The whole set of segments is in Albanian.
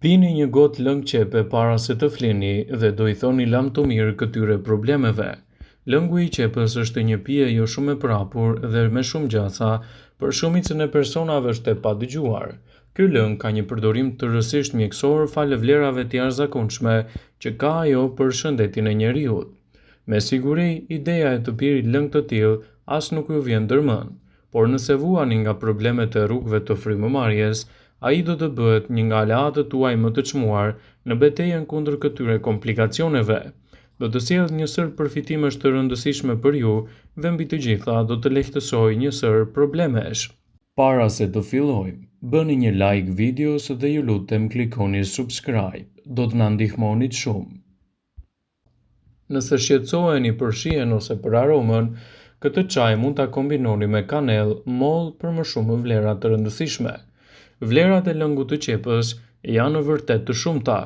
Pini një gotë lëng qepe para se të flini dhe do i thoni lamtumirë këtyre problemeve. Lëngu i qepës është një pije jo shumë e përhapur dhe me shumë gjasa për shumicën e personave është e padëgjuar. Ky lëng ka një përdorim tërësisht mjekësor falë vlerave të jashtëzakonshme që ka ajo për shëndetin e njeriut. Me siguri, ideja e të pirit lëng të tillë as nuk ju vjen ndërmend. Por nëse vuani nga problemet e rrugëve të frymëmarrjes, ai do të bëhet një nga aleatët tuaj më të çmuar në betejën kundër këtyre komplikacioneve. Do të sjellë një sërë përfitimesh të rëndësishme për ju dhe mbi të gjitha do të lehtësojë një sërë problemesh. Para se të fillojmë, bëni një like videos dhe ju lutem klikoni subscribe, do të na ndihmonit shumë. Nëse shqetësoheni për shijen ose për aromën, këtë çaj mund ta kombinoni me kanellë, mollë për më shumë vlera të rëndësishme. Vlerat e lëngut të qepës janë vërtet të shumta.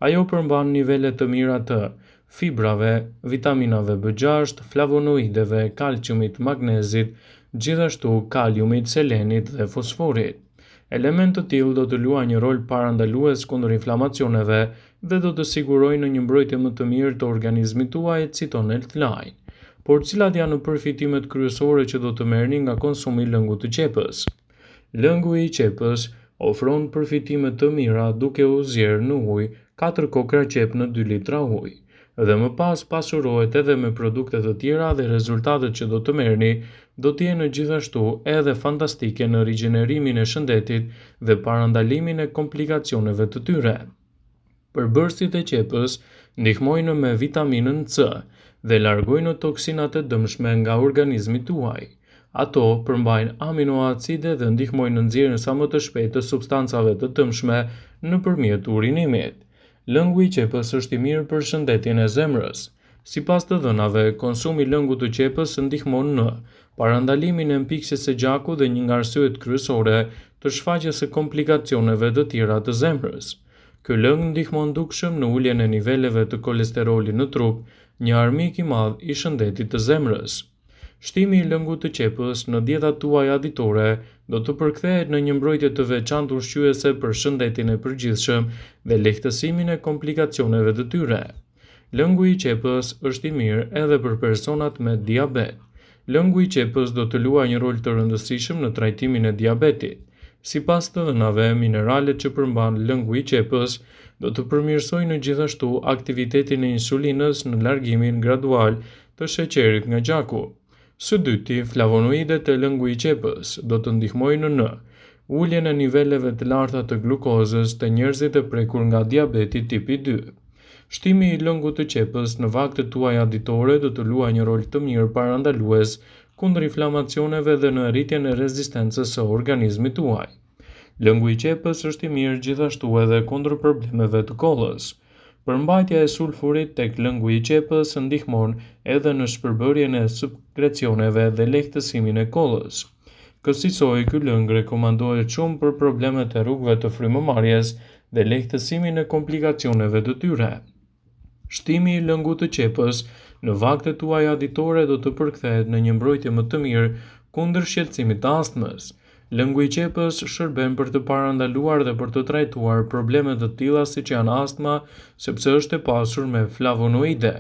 Ajo përmban nivele të mira të fibrave, vitaminave B6, flavonoideve, kalciumit, magnezit, gjithashtu kaliumit, selenit dhe fosforit. Elementë të tillë do të luajnë një rol parandalues kundër inflamacioneve dhe do të sigurojnë një mbrojtje më të mirë të organizmit tuaj, citon Healthline. Por cilat janë përfitimet kryesore që do të merrni nga konsumi i lëngut të qepës? Lëngu i qepës ofron përfitime të mira duke u zier në ujë 4 kokrra qepë në 2 litra ujë dhe më pas pasurohet edhe me produkte të tjera dhe rezultatet që do të merrni do të jenë gjithashtu edhe fantastike në rigjenerimin e shëndetit dhe parandalimin e komplikacioneve të tyre. Përbërësit e qepës ndihmojnë me vitaminën C dhe largojnë toksinat e dëmshme nga organizmi tuaj. Ato përmbajnë aminoacide dhe ndihmojnë në nxjerrjen sa më të shpejtë të substancave të dëmshme nëpërmjet urinimit. Lëngu i qepës është i mirë për shëndetin e zemrës. Sipas të dhënave, konsumi i lëngut të qepës ndihmon në parandalimin e mpiksjes së gjakut dhe një nga arsyet kryesore të shfaqjes së komplikacioneve të tjera të zemrës. Ky lëng ndihmon dukshëm në uljen e niveleve të kolesterolit në trup, një armik i madh i shëndetit të zemrës. Shtimi i lëngut të qepës në dietat tuaja ditore do të përkthehet në një mbrojtje të veçantë ushqyese për shëndetin e përgjithshëm dhe lehtësimin e komplikacioneve të tyre. Lëngu i qepës është i mirë edhe për personat me diabet. Lëngu i qepës do të luajë një rol të rëndësishëm në trajtimin e diabetit. Sipas të dhënave, mineralet që përmban lëngu i qepës do të përmirësojnë gjithashtu aktivitetin e insulinës në largimin gradual të sheqerit nga gjaku. Së dyti, flavonoidet e lëngu i qepës do të ndihmojnë në uljen e niveleve të larta të glukozës te njerëzit e prekur nga diabeti tipi 2. Shtimi i lëngut të qepës në vaktet tuaja ditore do të luajë një rol të mirë parandalues kundër inflamacioneve dhe në rritjen e rezistencës së organizmit tuaj. Lëngu i qepës është i mirë gjithashtu edhe kundër problemeve të kollës. Përmbajtja e sulfurit tek lëngu i qepës ndihmon edhe në shpërbërjen e sekrecioneve dhe lehtësimin e kollës. Kësisoj, ky lëng rekomandohet shumë për problemet e rrugëve të frymëmarrjes dhe lehtësimin e komplikacioneve të tyre. Shtimi i lëngut të qepës në vaktet tuaja ditore do të përkthehet në një mbrojtje më të mirë kundër shqetësimit të astmës. Lëngu i qepës shërben për të parandaluar dhe për të trajtuar probleme të tilla siç janë astma, sepse është e pasur me flavonoide.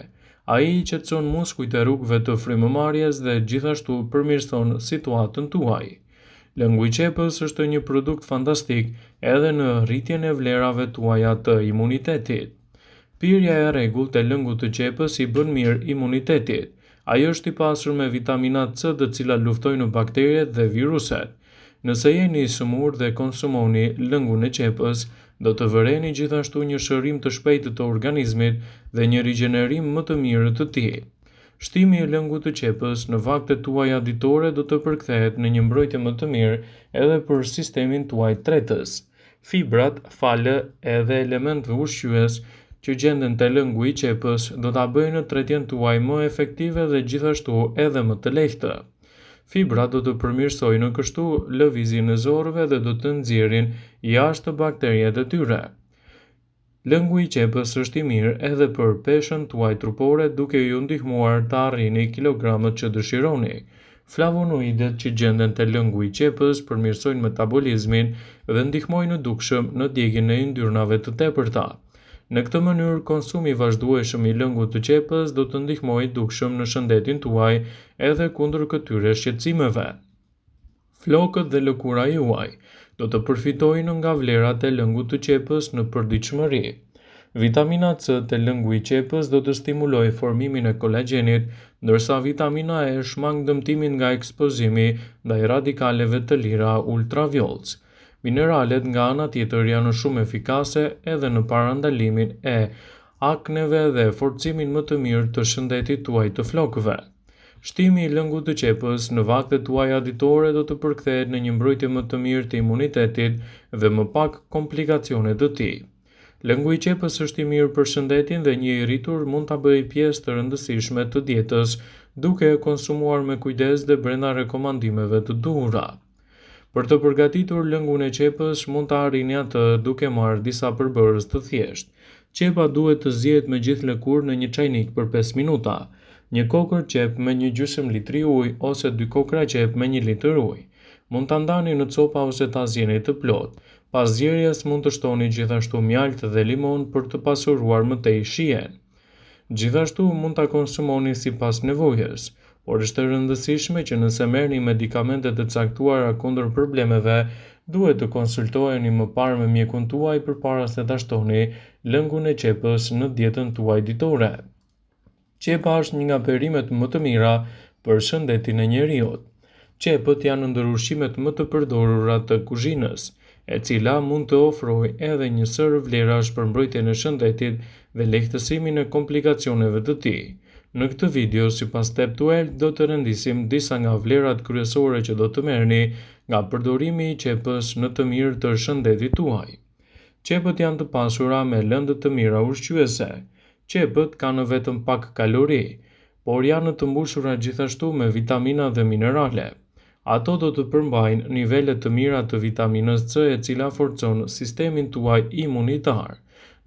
Ai i qetëson muskujt e rrugëve të frymëmarrjes dhe gjithashtu përmirëson situatën tuaj. Lëngu i qepës është një produkt fantastik edhe në rritjen e vlerave tuaja të imunitetit. Pirja e rregullt e lëngut të qepës i bën mirë imunitetit. Ai është i pasur me vitamina C të cilat luftojnë bakteriet dhe viruset. Nëse jeni i sëmurë dhe konsumoni lëngun e qepës, do të vëreni gjithashtu një shërim të shpejtë të organizmit dhe një rigjenerim më të mirë të tij. Shtimi i lëngut të qepës në vaktet tuaja ditore do të përkthehet në një mbrojtje më të mirë edhe për sistemin tuaj tretës. Fibrat, falë edhe elementëve ushqyes që gjenden te lëngu i qepës, do ta bëjnë tretjen tuaj më efektive dhe gjithashtu edhe më të lehtë. Fibrat do të përmirësojnë kështu lëvizjen e zorrëve dhe do të nxjerrin jashtë bakteriet e tyre. Lëngu i qepës është i mirë edhe për peshën tuaj trupore duke ju ndihmuar të arrini kilogramët që dëshironi. Flavonoidet që gjenden te lëngu i qepës përmirësojnë metabolizmin dhe ndihmojnë dukshëm në djegien e yndyrnave të tepërta. Në këtë mënyrë, konsumi i vazhdueshëm i lëngut të qepës do të ndihmojë dukshëm në shëndetin tuaj edhe kundër këtyre shqetësimeve. Flokët dhe lëkura juaj do të përfitojnë nga vlerat e lëngut të qepës në përditshmëri. Vitamina C te lëngu i qepës do të stimulojë formimin e kolagjenit, ndërsa vitamina E shmang dëmtimin nga ekspozimi ndaj radikaleve të lira ultravjollcë. Mineralet nga ana tjetër janë shumë efikase edhe në parandalimin e akneve dhe forcimin më të mirë të shëndetit tuaj të flokëve. Shtimi i lëngut të qepës në vaktet tuaja ditore do të përkthehet në një mbrojtje më të mirë të imunitetit dhe më pak komplikacione të tij. Lëngu i qepës është i mirë për shëndetin dhe një i rritur mund ta bëjë pjesë të rëndësishme të dietës, duke e konsumuar me kujdes dhe brenda rekomandimeve të duhura. Për të përgatitur lëngun e qepës, mund ta arrini atë duke marrë disa përbërës të thjeshtë. Qepa duhet të zihet me gjithë lëkurë në një çajnik për 5 minuta. Një kokërr qepë me një gjysmë litri ujë ose dy kokrra qepë me një litër ujë. Mund ta ndani në copa ose ta zieni të plotë. Pas zierjes mund të shtoni gjithashtu mjaltë dhe limon për të pasuruar më tej shijen. Gjithashtu mund ta konsumoni sipas nevojës, por është e rëndësishme që nëse merrni medikamente të caktuara kundër problemeve, duhet të konsultoheni më parë me mjekun tuaj përpara se ta shtoni lëngun e qepës në dietën tuaj ditore. Qepa është një nga perimet më të mira për shëndetin e njeriut. Qepët janë ndër ushqimet më të përdorura të kuzhinës, e cila mund të ofrojë edhe një sërë vlerash për mbrojtjen e shëndetit dhe lehtësimin e komplikacioneve të tij. Në këtë video, sipas Step to Health, do të rendisim disa nga vlerat kryesore që do të merrni nga përdorimi i qepës në të mirë të shëndetit tuaj. Qepët janë të pasura me lëndë të mira ushqyese. Qepët kanë vetëm pak kalori, por janë të mbushura gjithashtu me vitamina dhe minerale. Ato do të përmbajnë nivele të mira të vitaminës C e cila forcon sistemin tuaj imunitar,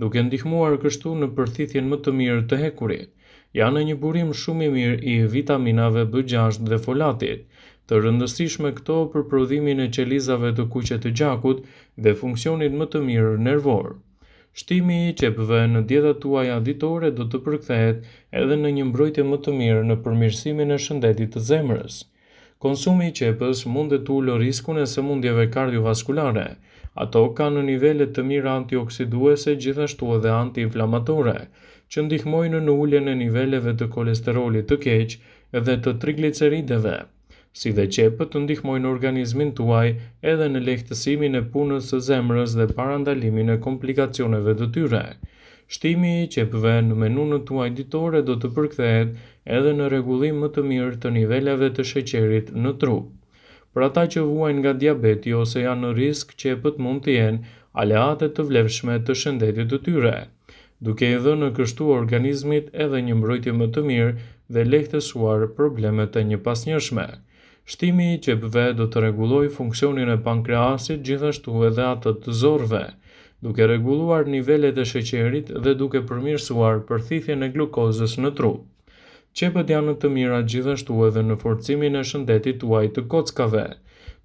duke ndihmuar kështu në përthithjen më të mirë të hekurit. Janë një burim shumë i mirë i vitaminave B6 dhe folatit, të rëndësishme këto për prodhimin e qelizave të kuqe të gjakut dhe funksionin më të mirë nervor. Shtimi i qepëve në dietat tuaja ditore do të përkthehet edhe në një mbrojtje më të mirë në përmirësimin e shëndetit të zemrës. Konsumi i qepës mund të ulë riskun e sëmundjeve kardiovaskulare. Ato kanë nivele të mira antioksiduese gjithashtu edhe antiinflamatore, që ndihmojnë në uljen e niveleve të kolesterolit të keq dhe të triglicerideve. Si dhe qepët ndihmojnë organizmin tuaj edhe në lehtësimin e punës së zemrës dhe parandalimin e komplikacioneve të tyre. Shtimi i qepëve në menunë tuaj ditore do të përkthehet edhe në rregullim më të mirë të niveleve të sheqerit në trup. Për ata që vuajnë nga diabeti ose janë në risk, qepët mund të jenë aleate të vlefshme të shëndetit të tyre, duke i dhënë kështu organizmit edhe një mbrojtje më të mirë dhe lehtësuar problemet e njëpasnjëshme. Shtimi i qepëve do të rregullojë funksionin e pankreasit gjithashtu edhe atë të zorrëve, duke rregulluar nivelet e sheqerit dhe duke përmirësuar përthithjen e glukozës në trup. Qepët janë të mira gjithashtu edhe në forcimin e shëndetit tuaj të kockave.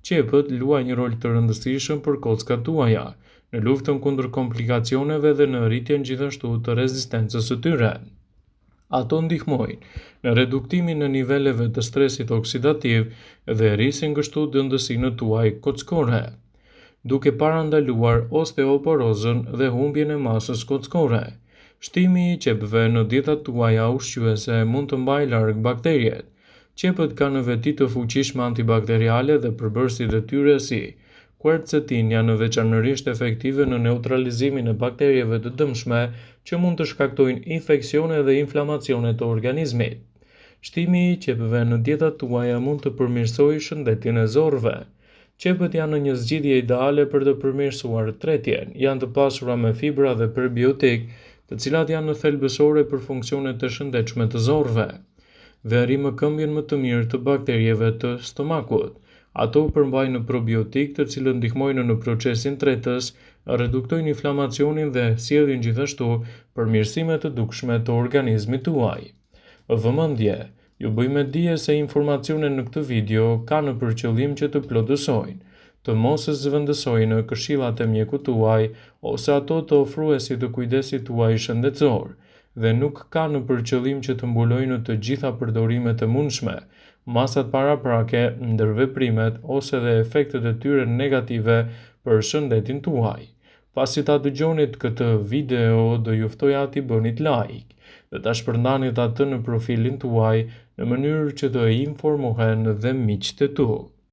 Qepët luajnë një rol të rëndësishëm për kockat tuaja, në luftën kundër komplikacioneve dhe në rritjen gjithashtu të rezistencës së tyre. Ato ndihmojnë në reduktimin e niveleve të stresit oksidativ dhe rrisin kështu dëndësinë tuaj kockore, duke parandaluar osteoporozën dhe humbjen e masës kockore. Shtimi i qepëve në dietat tuaja ushqyese mund të mbajë larg bakteriet. Qepët kanë veti të fuqishme antibakteriale dhe përbërësit e tyre si quercetin janë veçanërisht efektive në neutralizimin e bakterieve të dëmshme që mund të shkaktojnë infeksione dhe inflamacione të organizmit. Shtimi i qepëve në dietat tuaja mund të përmirësojë shëndetin e zorrëve. Qepët janë një zgjidhje ideale për të përmirësuar tretjen. Janë të pasura me fibra dhe prebiotik, të cilat janë thelbësore për funksionet e shëndetshme të zorrëve dhe rimëkëmbjen më të mirë të bakterieve të stomakut. Ato përmbajnë probiotik të cilët ndihmojnë në procesin tretës, reduktojnë inflamacionin dhe sjellin gjithashtu përmirësime të dukshme të organizmit tuaj. Vëmendje! Ju bëj me dije se informacionet në këtë video kanë për qëllim që të plotësojnë, të mos zëvendësojnë këshillat e mjekut tuaj ose ato të ofruesit të kujdesit tuaj shëndetësor dhe nuk kanë për qëllim që të mbulojnë të gjitha përdorimet e mundshme, masat paraprake, ndërveprimet ose dhe efektet e tyre negative për shëndetin tuaj. Pasi ta dëgjonit këtë video, do ju ftoja t'i bënit like dhe ta shpërndanit atë në profilin tuaj në mënyrë që të informohen dhe miqtë e tu.